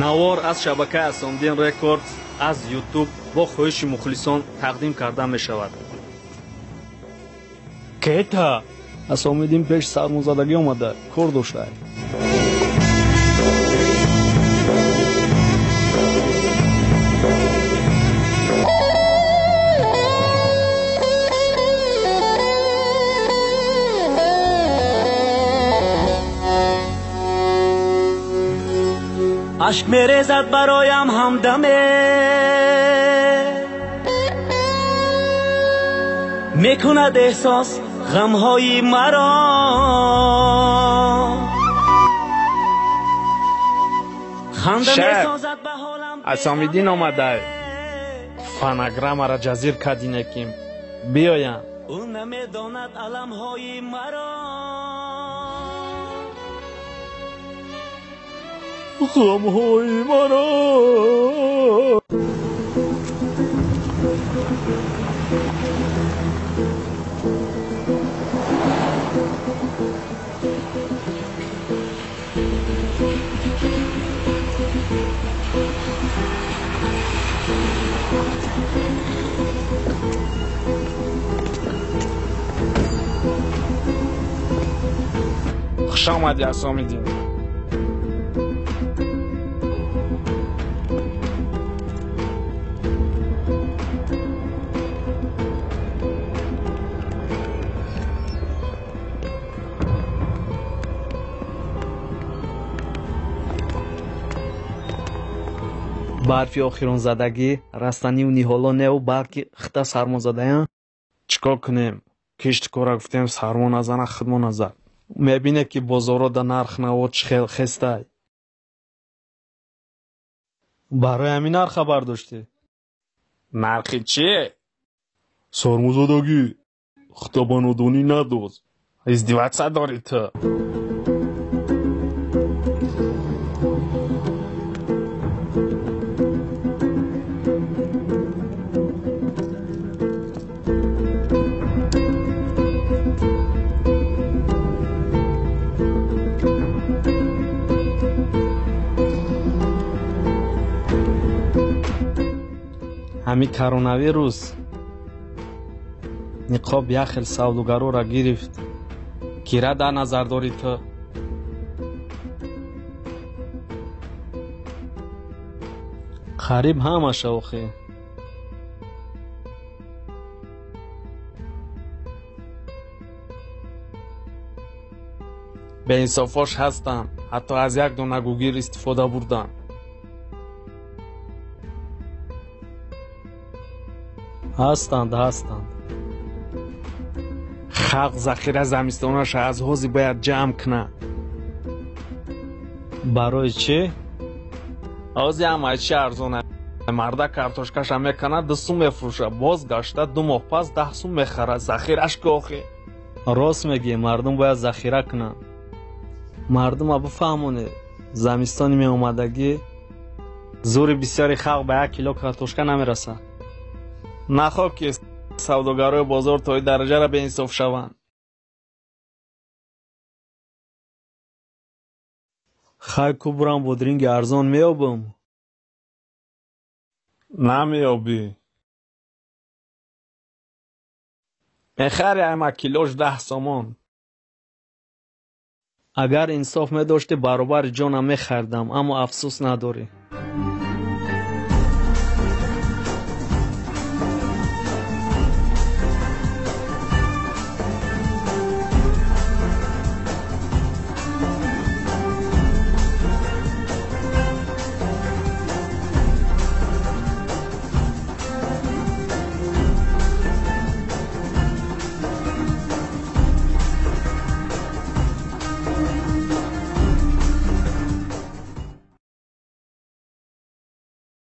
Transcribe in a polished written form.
Навор аз шабакаи Асомиддин Рекордс аз YouTube бо хоҳиши мухлисон тақдим карда мешавад. Кета Асомиддин пеш сармозадагӣ омада, кор дошта. Ашк мерезад бароям ҳамдаме, мекунад эҳсос ғамҳои маро. Ханда месозад ба ҳолам. Асомиддин омадай. Фонограммаро ҷазир кардинеким. Биёянд. Ӯ намедонад аламҳои маро. Ғамҳои маро. Хуш омадӣ, Асомиддин. Барфи охиронзадагӣ растаниву ниҳоло неу, балки хита сармозадаям. Чӣ кор кунем? Кишткора гуфтем сармо назана, худмо назад. Мебинед, ки бозоро да нарх наво чӣ хел хестай. Барои ҳамин нарх хабар доштӣ? Нархи чӣ? Сармозадагӣ. Хита ба нодонӣ надоз. Издеваться дорӣ ту. Ҳами коронавирус ниқоб як хел савдогарора гирифт. Кира дар назар дорӣ ту? Қариб ҳамаша охи. Беинсофош ҳастанд, ҳатто аз як дона гугир истифода бурданд. Ҳастанд, ҳастанд. Халқ захира замистонаша аз ҳозир бояд ҷамъ кунад. Барои чӣ? Ҳозир ҳамаи чи арзона. Марда картошкаша меканад, 2 сум мефурӯшад, боз гашта 2 моҳ пас 10 сум мехарад. Захираш ки охи. Рост мегӯӣ, мардум бояд захира кунанд. Мардума бифаҳмонед, замистони меомадагӣ зури бисёри халқ ба 1 кило картошка намерасад. Нахоб ки савдогарои бозор то ин дараҷаро беинсоф шаванд. Хай ку бурам бодринги арзон меёбам? Намеёбӣ. Мехари ама килош 10 сомон. Агар инсоф медоштӣ, баробари ҷонам мехардам, аммо афсӯс надорӣ.